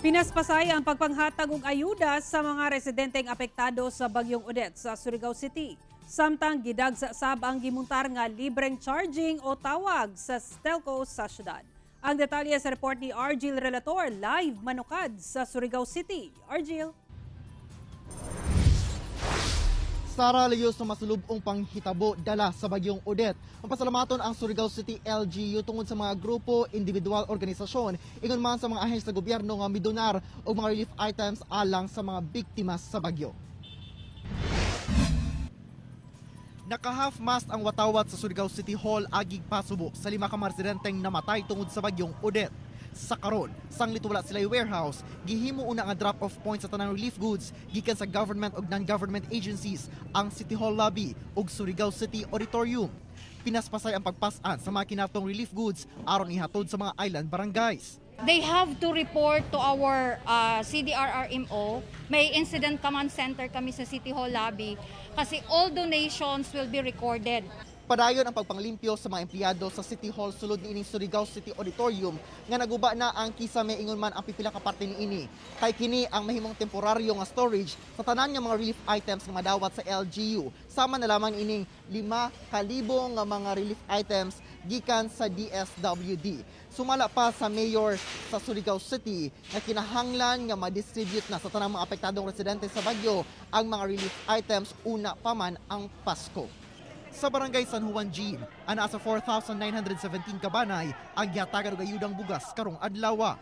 Pinaspasay ang pagpanghatag og ayuda sa mga residenteng apektado sa Bagyong Odette sa Surigao City. Samtang gidagsa sab ang gimuntar nga libreng charging o tawag sa telco sa syudad. Ang detalye sa report ni Argil Relator, live manukad sa Surigao City. Argil. Sara, layo sa masulubong panghitabo dala sa Bagyong Odette, mapasalamaton ang Surigao City LGU tungod sa mga grupo, individual, organisasyon, ingon man sa mga ahensya sa gobyerno nga midonar og mga relief items alang sa mga biktima sa bagyo. Naka half-mast ang watawat sa Surigao City Hall agig pasubo sa 5 ka mga residenteng namatay tungod sa Bagyong Odette. Sa karon, sanglit wala sila warehouse, gihimo una nga drop-off point sa tanang relief goods gikan sa government ug non-government agencies ang City Hall lobby ug Surigao City Auditorium. Pinaspasay ang pagpas-an sa mga kinatong relief goods aron ihatod sa mga island barangays. They have to report to our CDRRMO. May incident command center kami sa City Hall lobby kasi all donations will be recorded. Padayon ang pagpanglimpyo sa mga empleyado sa City Hall sulod niining Surigao City Auditorium nga naguba na ang kisame ingon man ang pipila ka parte niini. Kay kini ang mahimong temporaryo nga storage sa tanan nga mga relief items nga madawat sa LGU. Sama na lamang ining 5,000 nga mga relief items gikan sa DSWD. Sumala pa sa mayor sa Surigao City nga kinahanglan nga ma-distribute na sa tanang mga apektadong residente sa bagyo ang mga relief items una pa man ang Pasko. Sa Barangay San Juan Gym, anaa sa 4,917 ka banay ang gihatagan og ayudang bugas karong adlaw.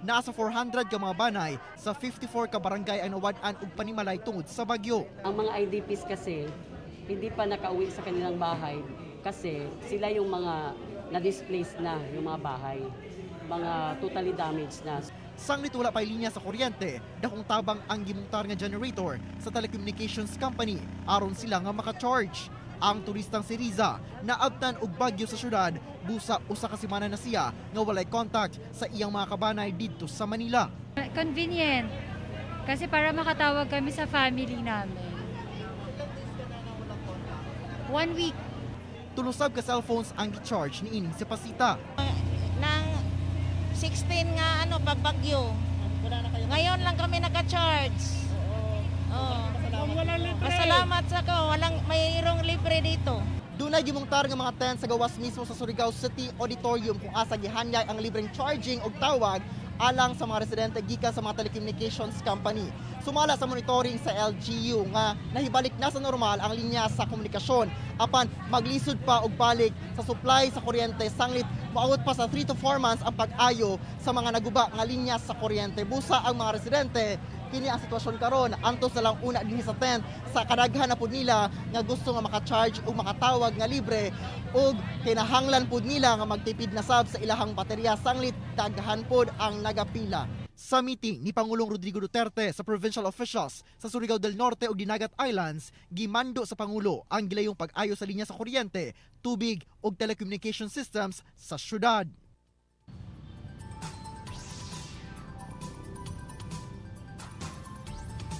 Naa sa 400 ka mga banay sa 54 ka barangay ang nawad-an og panimalay tungod sa bagyo. Ang mga IDPs kasi, hindi pa nakauwi sa kanilang bahay kasi sila yung mga na-displace na yung mga bahay. Mga totally damaged na. Sanglit wala pa'y linya sa kuryente, dakong tabang ang gimuntar nga generator sa telecommunications company aron sila nga maka-charge. Ang turistang si Riza naabtan og bagyo sa syudad busa 1 ka semana na siya nga walay contact sa iyang mga kabanay didto sa Manila. Convenient. Kasi para makatawag kami sa family namin. One week. Tulo sab ka cellphones ang gi-charge niining si Pasita. Ng 16 nga ano pagbagyo. Ngayon lang kami naka-charge. Oo. Pasalamat sa ko, walang mayroong libre dito. Dunay gimungtar nga mga tent sa gawas mismo sa Surigao City Auditorium kung asa gihanyay ang libreng charging og tawag alang sa mga residente gikan sa mga telecommunications company. Sumala sa monitoring sa LGU nga nahibalik na sa normal ang linya sa komunikasyon apan maglisod pa og balik sa supply sa kuryente sanglit moabot pa sa 3 to 4 months ang pag-ayo sa mga naguba nga linya sa kuryente. Busa ang mga residente, kini ang sitwasyon karon, antos na lang una dinhi sa tent sa kadaghan na pud nila nga gusto nga maka-charge ug makatawag nga libre ug kinahanglan pud nila nga magtipid na sab sa ilahang baterya sanglit daghan pod ang nagapila. Sa meeting ni Pangulong Rodrigo Duterte sa provincial officials sa Surigao del Norte ug Dinagat Islands, gimando sa Pangulo ang gilayong pag-ayo sa linya sa kuryente, tubig ug telecommunication systems sa syudad.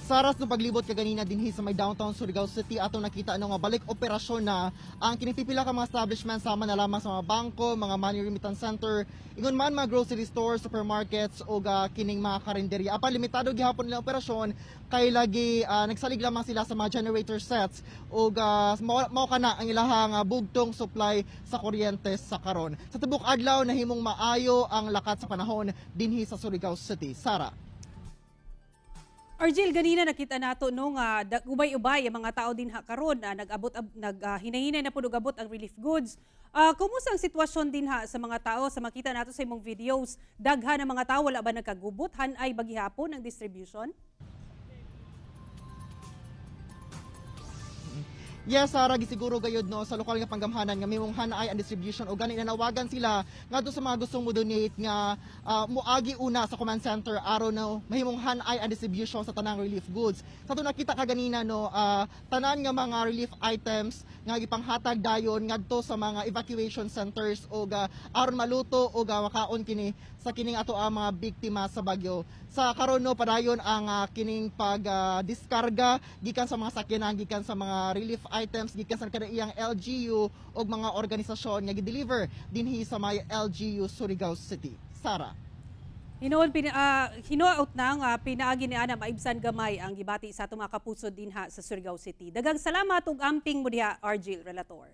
Sa aras ng paglibot kaganina dinhi sa may downtown Surigao City, atong nakita ano nga balik operasyon na ang kinipipila ka mga establishment sama na lamang sa mga bangko, mga money remittance center, ingon man mga grocery stores, supermarkets ug kining mga karinderya. Apan limitado gihapon nila operasyon kay lagi nagsalig lamang sila sa mga generator sets ug mao kana ang ilahang bugtong supply sa kuryente sa karon. Sa tibok adlaw nahimong maayo ang lakat sa panahon dinhi sa Surigao City. Sara. Argil, ganina nakita nato no nga ubay-ubay ang mga tao dinha karon, nag-abot nag hinahinay na pud og abot ang relief goods. Kumusta ang sitwasyon dinha sa mga tao sa makita nato sa imong videos? Daghan ang mga tao, wala ba nagkagubot? Han-ay ba gihapon ang distribution? Yes, Sara, gisiguro gayud no sa lokal nga panggamhanan nga mimong hanay ang distribution o gani nanawagan sila ngadto sa mga gustong mo donate nga moagi una sa command center aron no mahimong hanay ang distribution sa tanang relief goods. Sa ato nakita kaganina no, tanan nga mga relief items nga gipanghatag dayon ngadto sa mga evacuation centers og aron maluto og makaon kini sa kining ato ang mga biktima sa bagyo. Sa karon no, padayon ang kining pag diskarga gikan sa mga sakyanan, gikan sa mga relief items gikan sa kadaiyang LGU ug mga organisasyon nga gi-deliver dinhi sa may LGU Surigao City. Sara. Hinuon hinuot na nga pinaagi ni ana maibsan gamay ang gibati sa atong mga kapuso dinha sa Surigao City. Daghang salamat ug amping mo diha, Argil Relator.